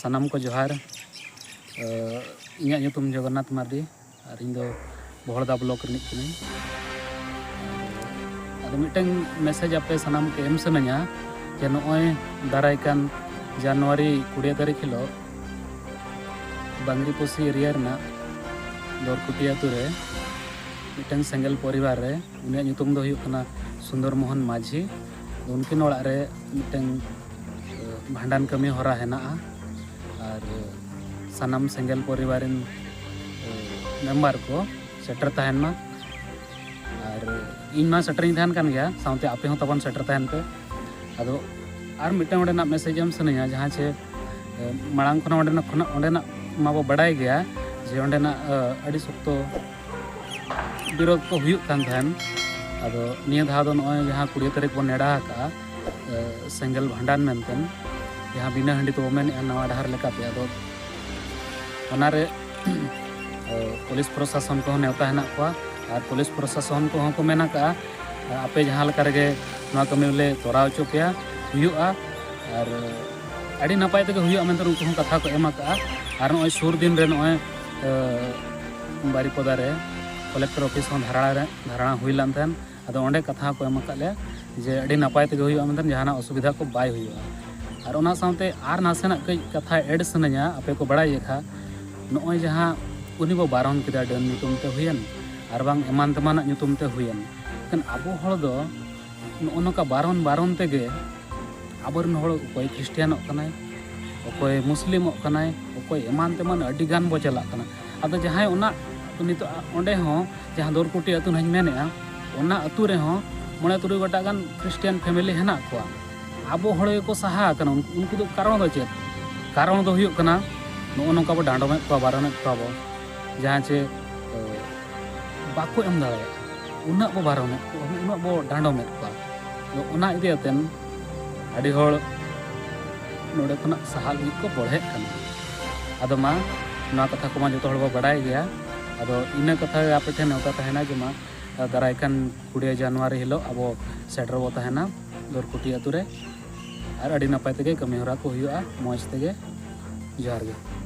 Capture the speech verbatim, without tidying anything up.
ᱥᱟᱱᱟᱢ ᱠᱚ ᱡᱚᱦᱟᱨ᱾ ᱤᱧᱟᱹᱜ ᱧᱩᱛᱩᱢ ᱡᱚᱜᱚᱱᱱᱟᱛᱷ ᱢᱟᱨᱰᱤ ᱟᱨ ᱤᱧ ᱫᱚ ᱵᱚᱦᱚᱲᱫᱟ ᱵᱞᱚᱠ ᱨᱤᱱᱤᱡ ᱠᱟᱹᱱᱟᱹᱧ᱾ ᱟᱫᱚ ᱢᱤᱫᱴᱟᱝ ᱢᱮᱥᱮᱡᱽ ᱟᱯᱮ ᱥᱟᱱᱟᱢ ᱠᱚ ᱮᱢ ᱥᱟᱱᱟᱧᱟ ᱡᱮ ᱱᱚᱜᱼᱚᱭ ᱫᱟᱨᱟᱭ ᱠᱟᱱ ᱡᱟᱱᱩᱣᱟᱨᱤ ᱠᱩᱲᱤ ᱛᱟᱹᱨᱤᱠᱷ ᱦᱤᱞᱳᱜ ᱵᱟᱝᱨᱤᱯᱚᱥᱤ ᱮᱨᱤᱭᱟ ᱨᱮᱱᱟᱜ ᱫᱚᱨᱠᱩᱴᱤ ᱟᱹᱛᱩ ᱨᱮ ᱢᱤᱫᱴᱟᱝ ᱥᱮᱸᱜᱮᱞ ᱯᱚᱨᱤᱵᱟᱨ ᱨᱮ, ᱩᱱᱤᱭᱟᱜ ᱧᱩᱛᱩᱢ ᱫᱚ ᱦᱩᱭᱩᱜ ᱠᱟᱱᱟ ᱥᱩᱱᱫᱚᱨ ᱢᱳᱦᱚᱱ ᱢᱟᱹᱡᱷᱤ᱾ ᱩᱱᱠᱤᱱ ᱚᱲᱟᱜ ᱨᱮ ᱢᱤᱫᱴᱟᱝ ᱵᱷᱟᱸᱰᱟᱱ ᱠᱟᱹᱢᱤ ᱦᱚᱨᱟ ᱦᱮᱱᱟᱜᱼᱟ᱾ ᱟᱨ ᱥᱟᱱᱟᱢ ᱥᱮᱸᱜᱮᱞ ᱯᱚᱨᱤᱵᱟᱨ ᱨᱮᱱ ᱢᱮᱢᱵᱟᱨ ᱠᱚ ᱥᱮᱴᱮᱨ ᱛᱟᱦᱮᱱ ᱢᱟ᱾ ᱟᱨ ᱤᱧ ᱢᱟ ᱥᱮᱴᱮᱨᱤᱧ ᱛᱟᱦᱮᱱ ᱠᱟᱱ ᱜᱮᱭᱟ, ᱥᱟᱶᱛᱮ ᱟᱯᱮ ᱦᱚᱸ ᱛᱟᱵᱚᱱ ᱥᱮᱴᱮᱨ ᱛᱟᱦᱮᱱ ᱯᱮ᱾ ᱟᱫᱚ ᱟᱨ ᱢᱤᱫᱴᱟᱝ ᱚᱸᱰᱮᱱᱟᱜ ᱢᱮᱥᱮᱡᱽ ᱮᱢ ᱥᱟᱱᱟᱧᱟ, ᱡᱟᱦᱟᱸ ᱪᱮ ᱢᱟᱲᱟᱝ ᱠᱷᱚᱱᱟᱜ ᱚᱸᱰᱮᱱᱟᱜ ᱠᱷᱚᱱᱟᱜ ᱚᱸᱰᱮᱱᱟᱜ ᱢᱟᱵᱚ ᱵᱟᱰᱟᱭ ᱜᱮᱭᱟ ᱡᱮ ᱚᱸᱰᱮᱱᱟᱜ ᱟᱹᱰᱤ ᱥᱚᱠᱛᱚ ᱵᱤᱨᱳᱫᱷ ᱠᱚ ᱦᱩᱭᱩᱜ ᱠᱟᱱ ᱛᱟᱦᱮᱱ᱾ ᱟᱫᱚ ᱱᱤᱭᱟᱹ ᱫᱷᱟᱣ ᱫᱚ ᱱᱚᱜᱼᱚᱭ ᱡᱟᱦᱟᱸ ᱠᱩᱲᱤ ᱛᱟᱹᱨᱤᱠᱷ ᱵᱚᱱ ᱱᱮᱰᱟ ᱟᱠᱟᱫᱼᱟ, ᱥᱮᱸᱜᱮᱞ ᱵᱷᱟᱸᱰᱟᱱ ᱢᱮᱱᱛᱮ, ᱡᱟᱦᱟᱸ ᱵᱤᱱᱟᱹ ᱦᱟᱺᱰᱤ ᱛᱮᱵᱚ ᱢᱮᱱᱮᱫᱼᱟ ᱱᱟᱣᱟ ᱰᱟᱦᱟᱨ ᱞᱮᱠᱟᱛᱮ, ᱟᱫᱚ ᱚᱱᱟᱨᱮ ᱯᱩᱞᱤᱥ ᱯᱨᱚᱥᱟᱥᱚᱱ ᱠᱚᱦᱚᱸ ᱱᱮᱣᱛᱟ ᱦᱮᱱᱟᱜ ᱠᱚᱣᱟ᱾ ᱟᱨ ᱯᱩᱞᱤᱥ ᱯᱨᱚᱥᱟᱥᱚᱱ ᱠᱚᱦᱚᱸ ᱠᱚ ᱢᱮᱱ ᱟᱠᱟᱫᱼᱟ, ᱟᱯᱮ ᱡᱟᱦᱟᱸ ᱞᱮᱠᱟ ᱨᱮᱜᱮ ᱱᱚᱣᱟ ᱠᱟᱹᱢᱤ ᱞᱮ ᱛᱚᱨᱟᱣ ᱦᱚᱪᱚ ᱯᱮᱭᱟ, ᱦᱩᱭᱩᱜᱼᱟ᱾ ᱟᱨ ᱟᱹᱰᱤ ᱱᱟᱯᱟᱭ ᱛᱮᱜᱮ ᱦᱩᱭᱩᱜᱼᱟ ᱢᱮᱱᱛᱮ ᱩᱱᱠᱩ ᱦᱚᱸ ᱠᱟᱛᱷᱟ ᱠᱚ ᱮᱢ ᱟᱠᱟᱫᱼᱟ᱾ ᱟᱨ ᱱᱚᱜᱼᱚᱭ ᱥᱩᱨ ᱫᱤᱱ ᱨᱮ ᱱᱚᱜᱼᱚᱭ ᱵᱟᱨᱤᱯᱚᱫᱟ ᱨᱮ ᱠᱚᱞᱮᱠᱴᱚᱨ ᱚᱯᱷᱤᱥ ᱦᱚᱸ ᱫᱷᱟᱨᱟ ᱨᱮ ᱫᱷᱟᱨᱱᱟ ᱦᱩᱭ ᱞᱮᱱ ᱛᱟᱦᱮᱸᱫ᱾ ᱟᱫᱚ ᱚᱸᱰᱮ ᱠᱟᱛᱷᱟ ᱦᱚᱸᱠᱚ ᱮᱢ ᱟᱠᱟᱫ ᱞᱮᱭᱟ ᱡᱮ ᱟᱹᱰᱤ ᱱᱟᱯᱟᱭ ᱛᱮᱜᱮ ᱦᱩᱭᱩᱜᱼᱟ ᱢᱮᱱᱛᱮ, ᱡᱟᱦᱟᱱᱟᱜ ᱚᱥᱩᱵᱤᱫᱷᱟ ᱠᱚ ᱵᱟᱭ ᱦᱩᱭᱩᱜᱼᱟ᱾ ᱟᱨ ᱚᱱᱟ ᱥᱟᱶᱛᱮ ᱟᱨ ᱱᱟᱥᱮᱱᱟᱜ ᱠᱟᱹᱡ ᱠᱟᱛᱷᱟ ᱮᱰ ᱥᱟᱱᱟᱧᱟ, ᱟᱯᱮ ᱠᱚ ᱵᱟᱲᱟᱭ ᱜᱮ ᱠᱷᱟᱱ, ᱱᱚᱜᱼᱚᱭ ᱡᱟᱦᱟᱸ ᱩᱱᱤ ᱵᱚ ᱵᱟᱨᱚᱱ ᱠᱮᱫᱟ ᱰᱟᱹᱱ ᱧᱩᱛᱩᱢ ᱛᱮ ᱦᱩᱭᱮᱱ ᱟᱨ ᱵᱟᱝ ᱮᱢᱟᱱ ᱛᱮᱢᱟᱱᱟᱜ ᱧᱩᱛᱩᱢ ᱛᱮ ᱦᱩᱭᱮᱱ, ᱢᱮᱱᱠᱷᱟᱱ ᱟᱵᱚ ᱦᱚᱲ ᱫᱚ ᱱᱚᱜᱼᱚ ᱱᱚᱝᱠᱟ ᱵᱟᱨᱚᱱ ᱵᱟᱨᱚᱱ ᱛᱮᱜᱮ ᱟᱵᱚᱨᱮᱱ ᱦᱚᱲ ᱚᱠᱚᱭ ᱠᱷᱨᱤᱥᱴᱤᱭᱟᱱᱚᱜ ᱠᱟᱱᱟᱭ, ᱚᱠᱚᱭ ᱢᱩᱥᱞᱤᱢᱚᱜ ᱠᱟᱱᱟᱭ, ᱚᱠᱚᱭ ᱮᱢᱟᱱ ᱛᱮᱢᱟᱱ ᱟᱹᱰᱤ ᱜᱟᱱ ᱵᱚ ᱪᱟᱞᱟᱜ ᱠᱟᱱᱟ᱾ ᱟᱫᱚ ᱡᱟᱦᱟᱸᱭ ᱚᱱᱟ ᱱᱤᱛᱚᱜ ᱚᱸᱰᱮ ᱦᱚᱸ ᱡᱟᱦᱟᱸ ᱫᱚᱨᱠᱩᱴᱤ ᱟᱹᱛᱩ ᱱᱟᱦᱟᱜ ᱤᱧ ᱢᱮᱱᱮᱫᱼᱟ, ᱚᱱᱟ ᱟᱹᱛᱩ ᱨᱮᱦᱚᱸ ᱢᱚᱬᱮ ᱛᱩᱨᱩᱭ ᱜᱚᱴᱟᱝ ᱜᱟᱱ ᱠᱷᱨᱤᱥᱴᱤᱭᱟᱱ ᱯᱷᱮᱢᱮᱞᱤ ᱦᱮᱱᱟᱜ ᱠᱚᱣᱟ᱾ ᱟᱵᱚ ᱦᱚᱲ ᱜᱮᱠᱚ ᱥᱟᱦᱟ ᱟᱠᱟᱱᱟ᱾ ᱩᱱᱠᱩ, ᱩᱱᱠᱩ ᱫᱚ ᱠᱟᱨᱚᱱ ᱫᱚ ᱪᱮᱫ? ᱠᱟᱨᱚᱱ ᱫᱚ ᱦᱩᱭᱩᱜ ᱠᱟᱱᱟ ᱱᱚᱜᱼᱚ ᱱᱚᱝᱠᱟ ᱵᱚ ᱰᱟᱸᱰᱚᱢᱮᱫ ᱠᱚᱣᱟ, ᱵᱟᱨᱚᱱᱮᱫ ᱠᱚᱣᱟ ᱵᱚ, ᱡᱟᱦᱟᱸ ᱪᱮ ᱵᱟᱠᱚ ᱮᱢ ᱫᱟᱲᱮᱭᱟᱜᱼᱟ, ᱩᱱᱟᱹᱜ ᱵᱚ ᱵᱟᱨᱚᱱᱮᱫ ᱠᱚᱣᱟ, ᱩᱱᱟᱹᱜ ᱵᱚ ᱰᱟᱸᱰᱚᱢᱮᱫ ᱠᱚᱣᱟ᱾ ᱟᱫᱚ ᱚᱱᱟ ᱤᱫᱤ ᱠᱟᱛᱮᱱ ᱟᱹᱰᱤ ᱦᱚᱲ ᱱᱚᱰᱮ ᱠᱷᱚᱱᱟᱜ ᱥᱟᱦᱟᱜ ᱞᱟᱹᱜᱤᱫ ᱠᱚ ᱵᱚᱲᱦᱮᱜ ᱠᱟᱱᱟ᱾ ᱟᱫᱚ ᱢᱟ, ᱱᱚᱣᱟ ᱠᱟᱛᱷᱟ ᱠᱚᱢᱟ ᱡᱚᱛᱚ ᱦᱚᱲ ᱵᱚ ᱵᱟᱰᱟᱭ ᱜᱮᱭᱟ᱾ ᱟᱫᱚ ᱤᱱᱟᱹ ᱠᱟᱛᱷᱟ ᱜᱮ ᱟᱯᱮ ᱴᱷᱮᱱ ᱱᱮᱣᱛᱟ ᱛᱟᱦᱮᱱᱟ ᱡᱮ ᱢᱟ, ᱫᱟᱨᱟᱭ ᱠᱟᱱ ᱠᱩᱲᱤ ᱡᱟᱱᱩᱣᱟᱨᱤ ᱦᱤᱞᱳᱜ ᱟᱵᱚ ᱥᱮᱴᱮᱨ ᱵᱚ ᱛᱟᱦᱮᱱᱟ ᱫᱚᱨᱠᱩᱴᱤ ᱟᱹᱛᱩ ᱨᱮ᱾ ᱟᱨ ᱟᱹᱰᱤ ᱱᱟᱯᱟᱭ ᱛᱮᱜᱮ ᱠᱟᱹᱢᱤ ᱦᱚᱨᱟ ᱠᱚ ᱦᱩᱭᱩᱜᱼᱟ, ᱢᱚᱡᱽ ᱛᱮᱜᱮ᱾ ᱡᱚᱦᱟᱨ ᱜᱮ᱾